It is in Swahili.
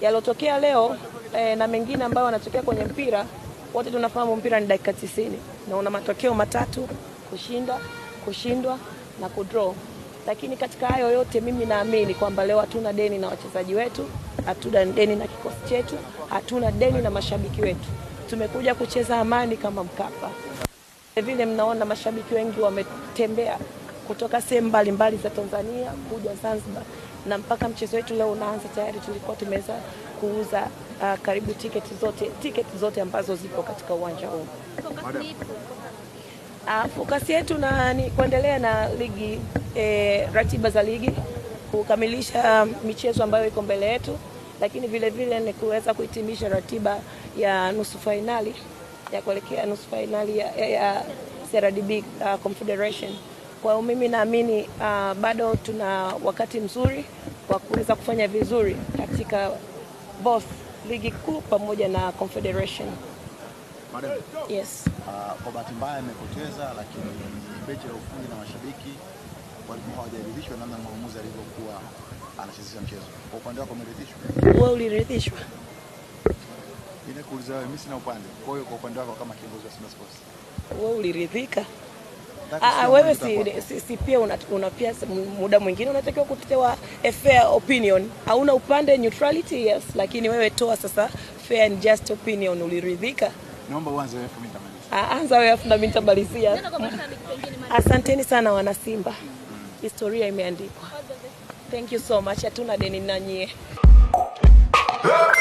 Yalotokea leo na mengine ambayo yanatokea kwenye mpira, wote tunafahamu mpira ni dakika 90 na una matokeo matatu: kushinda, kushindwa na kudraw. Lakini katika hayo yote mimi naamini kwamba leo hatuna deni na wachezaji wetu, hatuna deni na kikosi chetu, hatuna deni na mashabiki wetu. Tumekuja kucheza Amani kama Mkapa. Vile mnaona mashabiki wengi wametembea kutoka sehemu mbalimbali za Tanzania kuja Zanzibar, na mpaka mchezo wetu leo unaanza tayari tulikuwa tumeweza kuuza karibu tiketi zote ambazo zipo katika uwanja huu. Focus yetu na ni kuendelea na ligi, ratiba za ligi, kukamilisha michezo ambayo iko mbele yetu, lakini vile vile ni kuweza kuhitimisha ratiba ya nusu fainali ya kuelekea nusu fainali ya CRDB Confederation. Kwa hiyo mimi naamini bado tuna wakati mzuri wa kuweza kufanya vizuri katika both ligi kuu pamoja na Confederation. Madam, Yes. Kwa bahati mbaya imepoteza, lakini benchi la ufundi na mashabiki walikuwa hawajaridhishwa namna mwamuzi alivyokuwa anachezesha mchezo. Kwa upande wako umeridhishwa? Wewe uliridhishwa? Ninakuuliza wewe, mimi sina upande. Kwa hiyo kwa upande wako kama kiongozi wa Simba Sports. Wewe uliridhika? Nataka Ah, kusikia wewe maoni kutoka si, kwako. si pia una pia muda mwingine unatakiwa kutoa a fair opinion. Hauna upande, neutrality, yes, lakini wewe toa sasa fair and just opinion. Uliridhika? Naomba uanze wewe, mimi nitamaliza. Ah, anza wewe afu na mimi nitamalizia. Asanteni sana wana Simba, historia imeandikwa. Thank you so much. Hatuna deni na nyie. Hey!